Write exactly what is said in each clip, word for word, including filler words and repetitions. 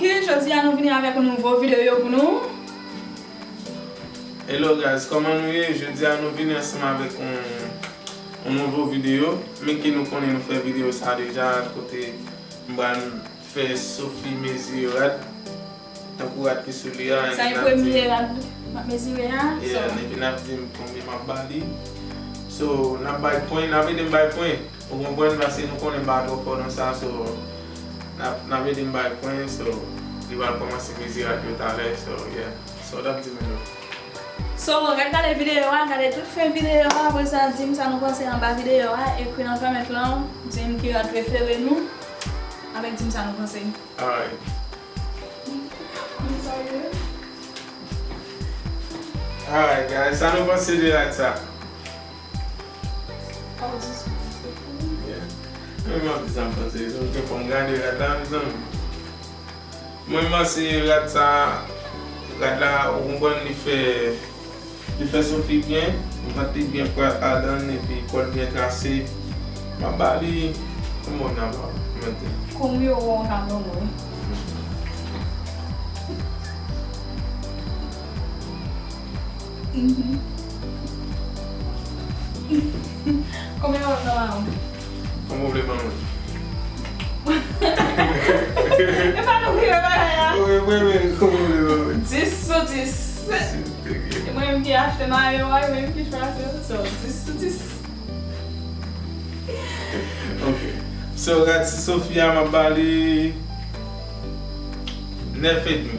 Jodi a nou vini avèk yon nouvo videyo pou nou. Hello guys, kòman nou ye? Jodi a nou vini ansanm avèk yon, yon nouvo videyo. Men ke nou konnen nou fè videyo sa deja, kote m pral fè Sophie mezire rad. Tankou rad ki sou li a, sa e premye rad m ap mezire a. Yeah, epi n ap di m konbyen m ap ba li. So, n ap bay pwen, n ap ede m bay pwen. Ou konprann, paske nou konnen m pa twò fò nan sa, so, n ap, n ap ede m bay pwen, so, li pral kòmanse mezire rad yo talè, so, yeah. So, w t ap di m nou. So, ret gade videyo a, gade tout fen videyo a, apre sa, di m sa nou panse anba videyo a, ekri nan kòmant lan, di m ki rad prefere nou, avèk di m sa nou panse. Alright. Alright, guys, sa nou panse de rad sa? Yeah. Mwen menm ap di sa m panse, se ou ki fè m gade rad la, mezanmi. Mwen panse rad sa, rad la, ou konprann, li fè, li fè Sophie byen, vant li byen plat ladan l, epi kò l byen trase. M ap ba li yon bon nòt la, mete. Konbyen w wè w ka ban mwen? Mhm. Konbyen w ap nan mawon? Konbyen w vle ban mwen? E pa nou ki fè bagay la. Wi, wi, wi, konbyen w vle ban mwen? Dis sou dis. Dis, ok. E mwen menm ki achte mayo a, e mwen menm ki chwazi l. So, dis sou dis. Ok. So, rad ti Sophie a, m ap ba li nèf edmi.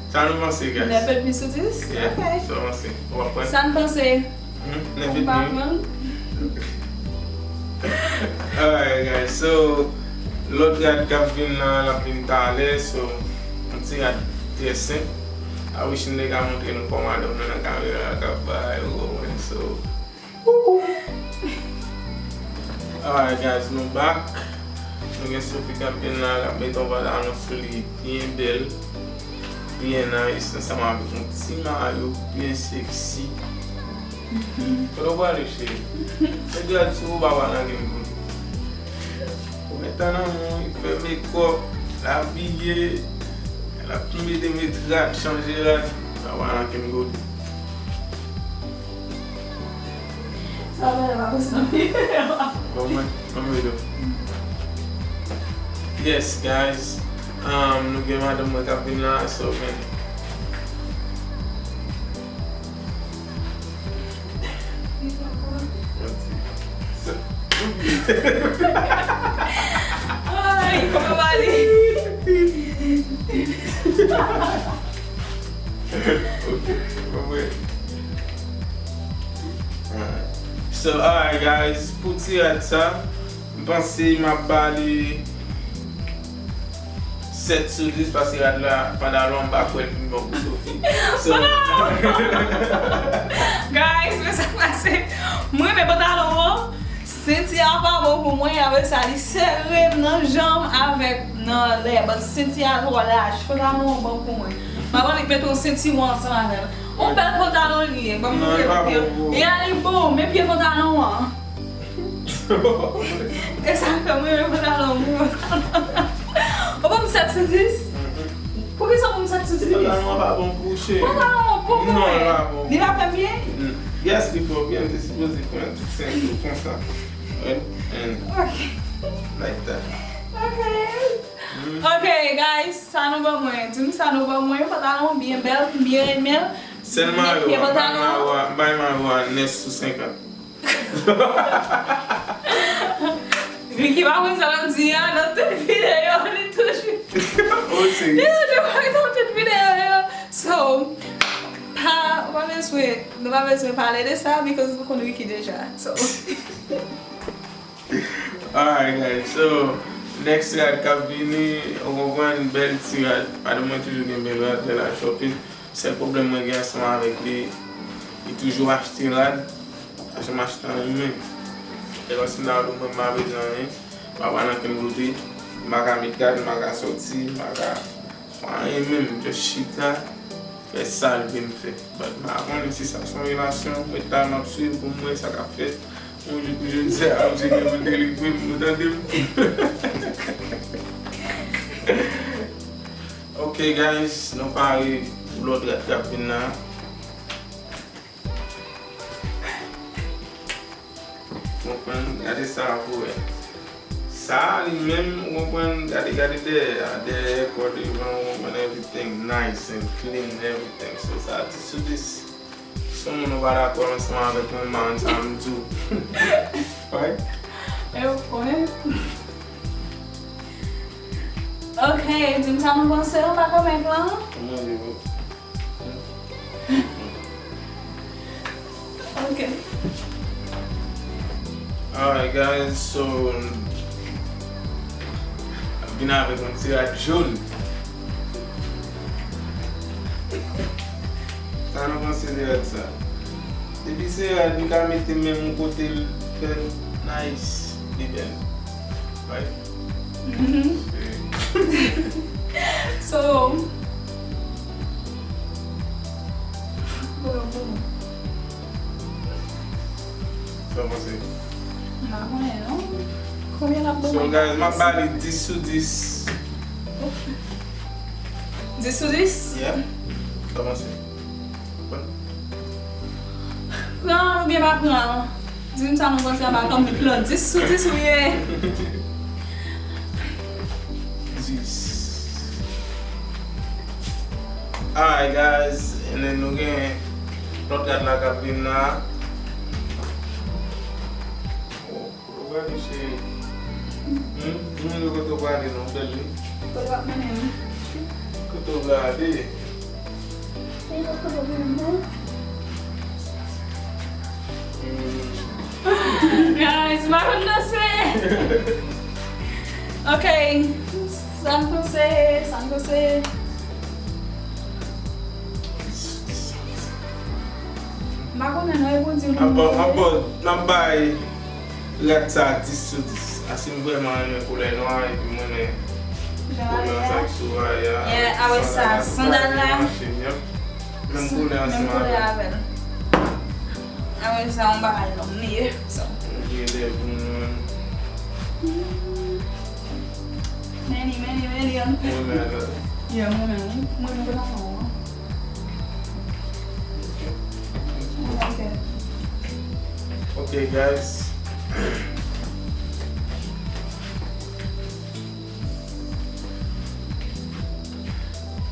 Sa nou panse, guys? Nèf edmi sou dis? Yeah. Ok. Sa w panse? Ou ap pran? Sa n panse? Hmm? Nèf edmi? Ou pa pran? Alright, guys. So, lòt rad k ap vin la, l ap vin talè. So, yon ti rad trè senp. I wish m te ka montre nou kò madanm nan nan kamera k ap bay, ou konprann. So, alright, guys, nou back. Nou gen Sophie k ap vin la, l ap mete yon pantalon sou li byen bèl, byen nice, ansanm avèk yon ti mayo byen sexy. Kote w prale, cheri? Mete rad sou ou, papa nan gen gout. Ou met an nan men w, fè mekòp, l abiye, l ap mete, mete rad, chanje rad, papa nan gen gout. Sa pa la pa konsa. Bon, mwen, mwen mete. Yes, guys. Um, nou gen madanm mwen k ap vin la, so, men. Ay, kòman w ale? Ok, bon, bon. Alright. So, alright, guys, pou ti rad sa, m panse m ap ba li sèt sou dis, paske rad la, pantalon an, m pa kwè l fin bon pou Sophie. So, guys, men sa k pase. M renmen pantalon an. Senti a pa bon pou mwen, apre sa, li sere m nan janm avèk nan lè. But senti a twò laj. Pantalon an bon pou mwen. M ap annik mete yon sentiwon ansanm avè l. Yon bèl pantalon li ye. Ban m montre nou pye. Ya, li bon, men pye pantalon an. E sa k fè m renmen pantalon, m renmen pantalon. Ou ban m sèt sou dis? Poukisa w ban m sèt sou dis? Pantalon an pa bon pou ou, cheri. Pantalon an bon pou mwen. Non, li pa bon. Li pa fè m byen? Yes, li fè w byen, m te sipoze pran tout sèt ou konsa. Right? And like that. Ok. Ok, guys, sa nou ban mwen. Di m sa nou ban mwen. Pantalon byen bèl, m byen renmen l. Sèl mayo a, m bay mayo a, m bay mayo a nèf sou senkant. Vicky pa konn sa l ap di a, nan tout videyo, li toujou. Li toujou nan tout videyo yo. So, pa, ou pa bezwen, nou pa bezwen pale de sa, because nou konn Vicky deja. So. Alright, guys. So, next rad k ap vini, ou konprann, bèl ti rad. Madanm mwen toujou gen bèl rad, lè l al shopping. Sèl pwoblèm mwen gen ansanm avèk li, li toujou achte rad. Achte m achte anyen menm. E lòske m ta di mwen m pa bezwen anyen, m pa pral ankenn kote, m pa ka met rad, m pa ka sòti, m pa ka fè anyen menm, m just chita, fè sa l vle m fè. But m pa konnen si sa se yon relasyon, m ret la, m ap swiv pou m wè sa k ap fèt. Yon jou kou jodi a, Bondye gen pou l delivre m, nou tande m? Ok guys, nou pare pou lòt rad k ap vin la. Konprann, gade sa pou wè. Sa li menm, ou konprann, gade, gade dèyè a, dèyè kò devan, ou konprann, everything nice and clean, everything. So sa dis sou dis. Si yon moun ou pa dakò ansanm avèk mwen, m pa konn sa m di w. Right? E ou konnen. Ok, di m sa nou panse anba kòmantè lan. Kòman li ye? Ok. Alright guys, so ap vin avèk yon ti rad jòn. Sa nou panse de rad sa? Depi se rad, m ka mete menm yon kote l fè nice, li bèl. Right? Mhm. So, sa w panse? M pa konnen non. Konbyen l ap ban mwen? So guys, m ap ba li dis sou dis. Dis sou dis? Yeah. Sa w panse? Pran l oubyen pa pran l? Di m sa nou panse anba kòmantè lan. Dis sou dis ou ye? Dis. Alright guys, and then nou gen lòt rad la k ap vin la. Kote w prale cheri? Hmm? Di moun yo kote w prale non, bèl wi. Kote w ap mennen m? Kote w prale? Kote w ap mennen m non? Hmm. Guys, m pa konn danse. Ok. Sa n panse, sa n panse. M pa konnen non, e pou di m. Anpò, anpò, n ap bay rad sa a dis sou dis. Paske m vrèman renmen koulè nwa epi m renmen koulè ansanm sou a ya. Yeah, avèk sa, sandal la. Menm koulè ansanm avè l. Avèk sa, yon bagay lòm li ye. So. Many, many, many. Mwen renmen avè l. Yeah, mwen menm wi. Mwen renmen koulè nwa an. Ok, guys.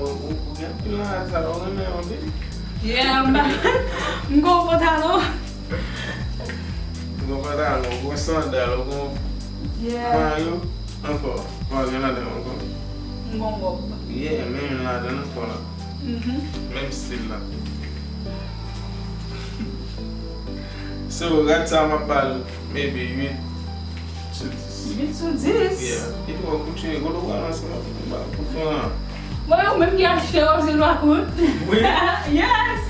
Ou, ou, ou gen anpil nan rad sa, ou renmen anpil? Yeah, m pa, m gon pantalon. Ou gon pantalon, ou gon sandal, ou gon mayo. Ankò, pa gen ladan ankò. M gon wòb. Yeah, men youn ladan ankò la. Mhm. Menm stil la. So, rad sa m ap ba l maybe uit sou dis. Uit sou dis? Yeah. Li twò kout, cheri, kote w pral ansanm avèk m ba kout lan? Mwen, ou menm ki achte yo, se lwa kout? Wi. Yes!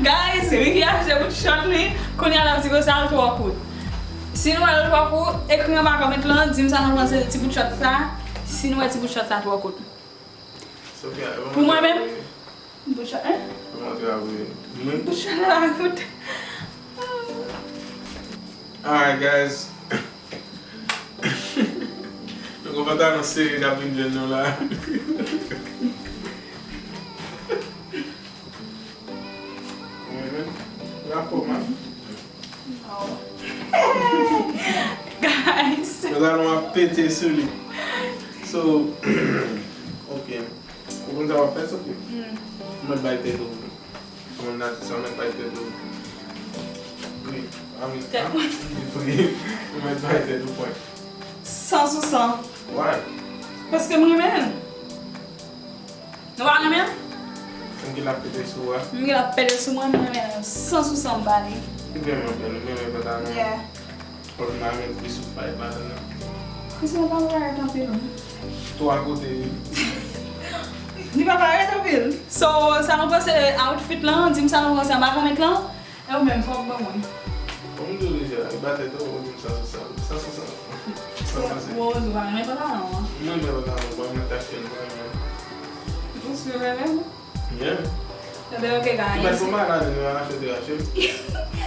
Guys, Ricky achte bout short li, kounye a l ap di ke sa l twò kout. Si nou wè l twò kout, ekri anba kòmantè lan, di m sa nou panse de ti bout short sa, si nou wè ti bout short sa twò kout. Pou mwen menm, bout short, hein? Bout short la kout. Alright, guys. Nou konn pa ta nan seri k ap vin jwenn nou la. Mhm. L ap fò mal. Guys. Pantalon ap pete sou li. So, ok. Ou konn sa w ap fè, Sophie? Hmm. Ou mèt bay tèt ou. Kòman n a di sa, ou mèt bay tèt ou pri. Tèt mwen. Pri. Ou mèt bay tèt ou pwen. San sou san. Why? Paske m renmen l. Nou pa renmen l? M gen l ap pete sou ou a. M gen l ap pete sou mwen, m renmen l. San sou san m ba li. Li vrèman bèl, m renmen pantalon an. Yeah. Fòk m ta met plis sou pay ladan nan. Kouzen pa parèt anpil. Twa kote wi. Li pa parèt anpil. So, sa nou panse outfit lan? Di m sa nou panse anba kòmantè lan. E ou menm, sa w ap ban mwen? Kòm m di w deja, li ba tèt ou, ou di m sa sou sa. Sa sou sa. Sa w panse? Woz, ou pa renmen pantalon an? M renmen pantalon, bon, mwen t achte l, mwen renmen l. Ou si w renmen l? Yeah. Ebyen, ok, guys. Ou mèt pou malad, nou achte de achte.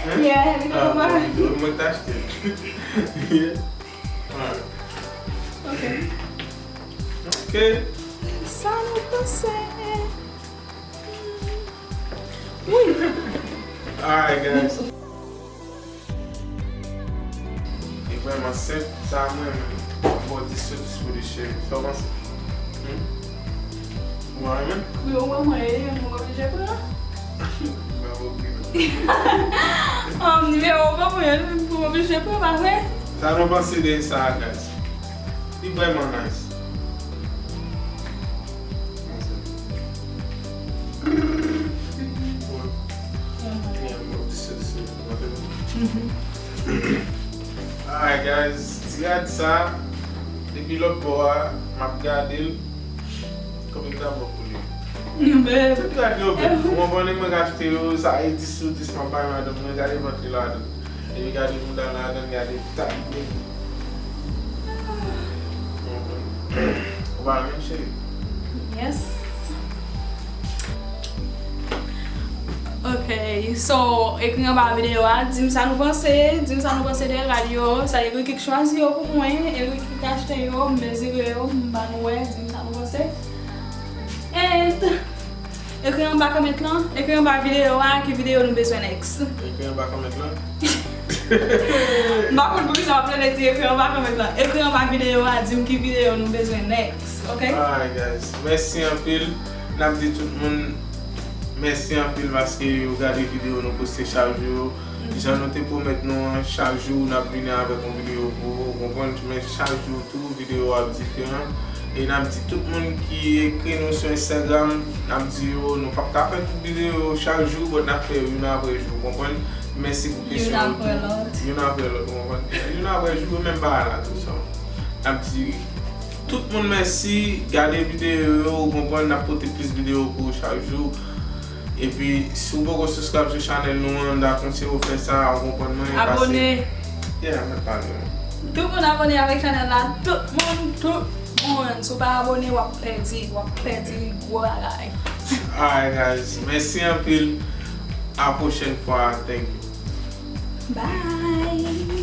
Hein? Yeah, li pou malad. Ah, bon, mwen t achte l. Yeah. Alright. Ok. Ok. Sa nou panse? Wi. Alright, guys. Li vrèman senp, sa mwen menm. Mwen ba w dis sou dis pou li, cheri. Sa w panse? Hmm? Ou pa renmen? Wi, ou wè mwen, e, mwen oblije pran. Ba w oblije. Um, nimewo w ban mwen, mwen oblije pran, pa vre? Sa nou panse de sa, guys? Li vrèman nice. Alright, guys, ti rad sa, depi lòt bò a, m ap gade l. Konbyen m ta ba w pou li? Men tout rad yo bèl. Ou konprann, mwen ka achte yo, sa e dis sou dis, m ap bay madanm mwen, gade vant li ladan. Epi gade mouda ladan, gade tay li. Ou pa renmen, cheri? Yes. Ok, so, ekri anba videyo a, di m sa nou panse, di m sa nou panse de rad yo, sa Enrique k chwazi yo pou mwen, Enrique k achte yo, m mezire yo, m ba nou wè, di m sa nou panse. And ekri anba comment lan, ekri anba videyo a, ki videyo nou bezwen next. Ekri anba comment lan. M pa konn poukisa w ap rele di ekri anba comment lan. Ekri anba videyo a, di m ki videyo nou bezwen next, ok? Alright, guys. Mèsi anpil. N ap di tout moun mèsi anpil paske yo gade videyo nou poste chak jou. Jan nou te pwomèt nou an, chak jou n ap vini avèk yon videyo pou ou, ou konprann? Men chak jou tou, videyo ap diferan. E n ap di tout moun ki ekri nou sou Instagram, n ap di yo, nou p ap ka fè tout videyo yo chak jou, but n ap fè yo youn apre jou, ou konprann? Mèsi pou kesyon yo tou. Youn apre lòt. Youn apre lòt, ou konprann? Youn apre jou, menm bagay la tou, so. N ap di tout moun mèsi, gade videyo yo, ou konprann, n ap pote plis videyo pou ou chak jou. Epi, si w poko subscribe sou chanèl nou an, m ta konseye w fè sa, ou konprann mwen, pase. Abone. Yeah, mwen pale. Tout moun abone avèk chanèl la, tout moun, tout moun. Si w pa abone, w ap pèdi, w ap pèdi gwo bagay. Alright, guys. Mèsi anpil. A pwochèn fwa. Thank you. Bye.